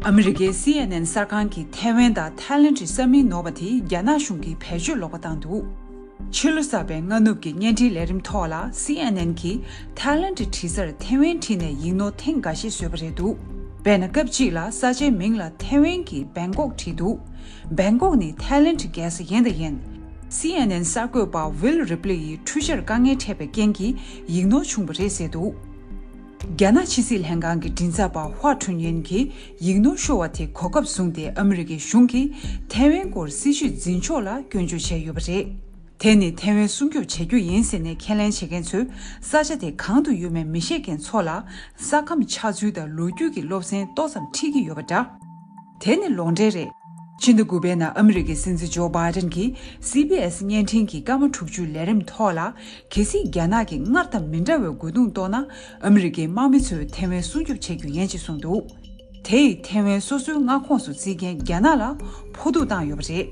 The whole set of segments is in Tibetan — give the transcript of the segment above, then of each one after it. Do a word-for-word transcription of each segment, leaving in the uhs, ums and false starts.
ཨ་མི་རི་ཀའི་སི་ཨེན་ཨེན་གསར་ཁང་གིས་ཐའེ་ཝན་དང་ཐའི་ལེན་ཌི་ས་མིང་ནོར་བ་དེ་རྒྱ་ནག་གཞུང་གིས་བེད་སྤྱོད་ལོག་པ་བཏང་འདུག་ཕྱི་ལོ་གསར་པའི་སྔ་ནུབ་ཀྱི་བརྙན་འཕྲིན་ལས་རིམ་ཐོག་ལ་སི་ཨེན་ཨེན་གྱིས་ཐའི་ལེན་ཌི་བྲིས་སར་ཐེ་ཝན་བྲིས་ནས་ཡིག་ནོར་ཐེངས་འགའ་ཤས་བཟོས་པ་རེད་འདུག་དཔེར་ན། སྐབས་གཅིག་ལ་ས་ཆའི་མིང་ལ་ཐེ་ཝན་གྱི་བེང་ཀོག་བྲིས་འདུག་བེང་ཀོག་ནི་ཐའི་ལེན་ཌི་རྒྱལ་ས་ཡིན་དང་ཡིན། སི་ཨེན་ཨེན་གསར་འགོད་པ་ཝིལ་རི་པ་ལི་ཡིས་འཕྲུལ་ཆར་དཀའ་ངལ་འཕྲད་པའི་རྐྱེན་གྱིས་ཡིག་ནོར་བྱུང་བ་རེད་ཟེར་འདུག་རྒྱ་ནག་ཕྱི་སྲིད་ལྷན་ཁང་གི་མགྲིན་ཚབ་པ་ཧྭ་ཁྲུན་ཡན་གྱིས་ཡིག་ནོར་ཤོར་བ་དེ་གོ་སྐབས་བཟུང་སྟེ་ཨ་མི་རི་ཀའི་གཞུང་གིས་ཐའེ་ཝན་སྐོར་སྲིད་བྱུས་འཛིན་ཕྱོགས་ལ་སྐྱོན་བརྗོད་བྱས་ཡོད་པ་རེད། དེ་ནི་ཐའེ་ཝན་སྲུང་སྐྱོབ་བྱ་རྒྱུ་ཡིན་ཟེར་ནས་ཁས་ལེན་བྱེད་མཁན་ཚོས་ས་ཆ་དེ་གང་དུ་ཡོད་མེད་མི་ཤེས་མཁན་ཚོ་ལ་ས་ཁམས་ཆགས་ཚུལ་དང་ལོ་རྒྱུས་ཀྱི་སློབ་ཚན་ཏོག་ཙམ་ཁྲིད་ཀྱི་ཡོད་པ་འདྲ། དེ་ནི་ལོག་འགྲེལ་རེད། ཕྱི་ཟླ་དགུ་པའི་ནང་ཨ་མི་རི་ཀའི་སྲིད་འཛིན་ཇོ་བྷའི་ཌེན་གྱིས་སི་བྷི་ཨེ་སི་བརྙན་འཕྲིན་གྱི་སྐར་མ་དྲུག་ཅུའི་ལས་རིམ་ཐོག་ལ། གལ་སྲིད་རྒྱ་ནག་གིས་སྔར་དང་མི་འདྲ་བའི་རྒོལ་རྡུང་གཏོང་ན། ཨ་མི་རི་ཀའི་དམག་མི་ཚོས་ཐའེ་ཝན་སྲུང་སྐྱོབ་བྱེད་རྒྱུ་ཡིན་ཅེས་གསུངས་འདུག་དེ་ཡིས་ཐའེ་ཝན་སོ་སོའི་མངའ་ཁོངས་སུ་བརྩི་མཁན་རྒྱ་ནག་ལ་ཕོག་ཐུག་བཏང་ཡོད་པ་རེད།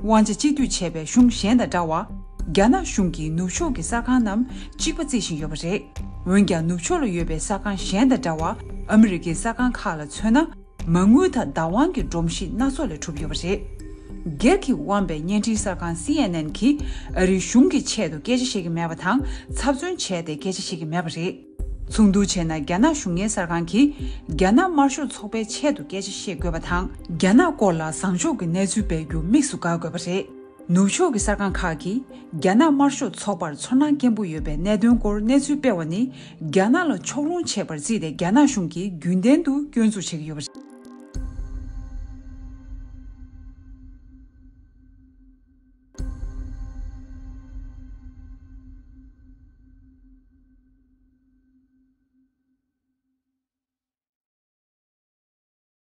དབང་ཆ་གཅིག་སྡུད་བྱས་པའི་གཞུང་གཞན་དང་འདྲ་བར། རྒྱ་ནག་གཞུང་གིས་ནུབ་ཕྱོགས་ཀྱི་གསར་ཁང་རྣམས་གཅིག་པ་བརྩི་བཞིན་ཡོད་པ་རེད། འོན་ཀྱང་། ནུབ་ཕྱོགས་ལ་ཡོད་པའི་གསར་ཁང་གཞན་དང་འདྲ་བར། ཨ་མི་རི་ཀའི་གསར་ཁང་ཁག་ལ་མཚོན་ན། མ་དངུལ་དང་བདག་དབང་གི་སྒྲོམ་གཞི་སྣ་ཚོགས་ལས་གྲུབ་ཡོད་པ་རེད། སྒེར་གྱིས་དབང་བའི་བརྙན་འཕྲིན་གསར་ཁང་སི་ཨེན་ཨེན་གྱིས་ཨ་རིའི་གཞུང་གི་ཆེད་དུ་སྐད་ཆ་བཤད་ཀྱི་མེད་པ་དང་། ཚབ་མཚོན་བྱས་ཏེ་སྐད་ཆ་བཤད་ཀྱི་མེད་པ་རེད། མཚུངས་བསྡུར་བྱས་ན། རྒྱ་ནག་གཞུང་གཉེར་གསར་ཁང་གིས་རྒྱ་ནག་དམར་ཤོག་ཚོགས་པའི་ཆེད་དུ་སྐད་ཆ་བཤད་དགོས་པ་དང་། རྒྱ་ནག་སྐོར་ལ་བཟང་ཕྱོགས་ཀྱི་གནས་ཚུལ་སྤེལ་རྒྱུ་དམིགས་སུ་བཀར་དགོས་པ་རེད། ནུབ་ཕྱོགས་ཀྱི་གསར་ཁང་ཁག་གིས་རྒྱ་ནག་དམར་ཤོག་ཚོགས་པར་ཚོར་སྣང་སྐྱེན་པོ་ཡོད་པའི་གནད་དོན་སྐོར་གནས་ཚུལ་སྤེལ་བ་ནི། རྒྱ་ནག་ལ་ཕྱོགས་ལྷུང་བྱེད་པར་བརྩིས་ཏེ། རྒྱ་ནག་གཞུང་གིས་རྒྱུན་ལྡན་དུ་སྐྱོན་འཛུགས་བྱེད་ཀྱི་ཡོད་པ་རེད།